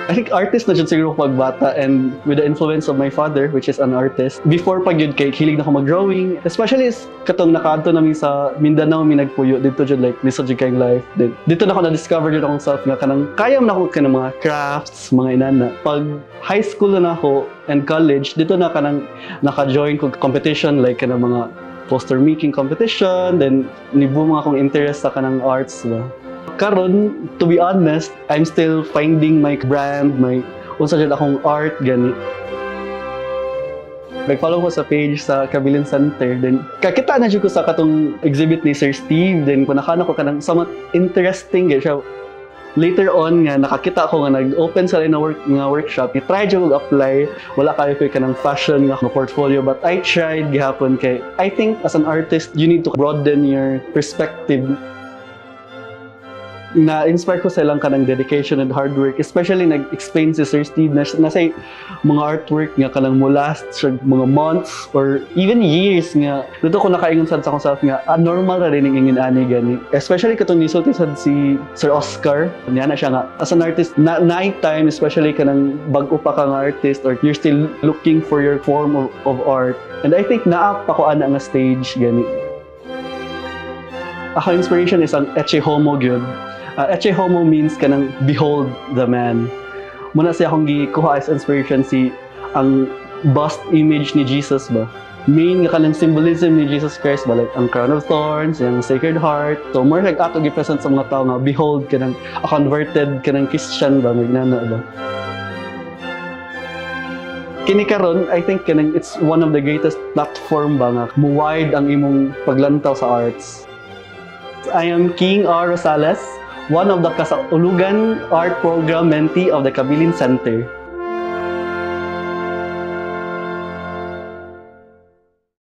I think artist na jud siguro ko pagbata and with the influence of my father, which is an artist. Before pa gyud kay hilig na ko mag-drawing, especially is katong nakaadto nami sa Mindanao, mi nagpuyo didto jud, like lisod jud kayong life. Then didto na ako na-discover jud akong self nga kanang kaya man nako kanang mga crafts, mga inana. Pag high school na ako and college, didto na kanang naka-join ko competition like kanang mga poster making competition, then niboom akong interest sa kanang arts ba. Karon, to be honest, I'm still finding my brand, my unsa jud akong art gani. Nag-follow ko sa page sa Kabilin Center, then kakita na jud ko sa katong exhibit ni Sir Steve, then kunakana ko kanang somewhat interesting gyud siya. Later on nga nakakita ko nga nag-open sila na work nga workshop, i-try jud ko apply. Wala kayo ko kanang fashion nga portfolio, but I tried gihapon kay I think as an artist, you need to broaden your perspective. Na-inspire ko sa ilang kanang dedication and hard work, especially nag-explain si Sir Steve na nasa mga artwork nga kanang mo last siya mga months or even years nga didto ko nakaingon sad sa akong self nga normal ra rin ang ingon ani gani, especially katong nisulti sad si Sir Oscar niya na siya nga as an artist na night time, especially kanang bag-o pa ka nga artist or you're still looking for your form of art, and I think naa pa ko ana nga stage gani. Ako inspiration is ang Ecce Homo gyud. Ecce Homo means kanang behold the man. Mao na siya akong gikuha as inspiration, si ang bust image ni Jesus ba. Main nga kanang symbolism ni Jesus Christ ba, like ang crown of thorns, yung Sacred Heart. So more like ato gi-present sa mga tao nga behold kanang a converted kanang Christian ba, magnana ba. Kini karon, I think kanang it's one of the greatest platform ba nga mo wide ang imong paglantaw sa arts. I am King R. Rosales, one of the Kasaulugan Art Program mentee of the Kabilin Center.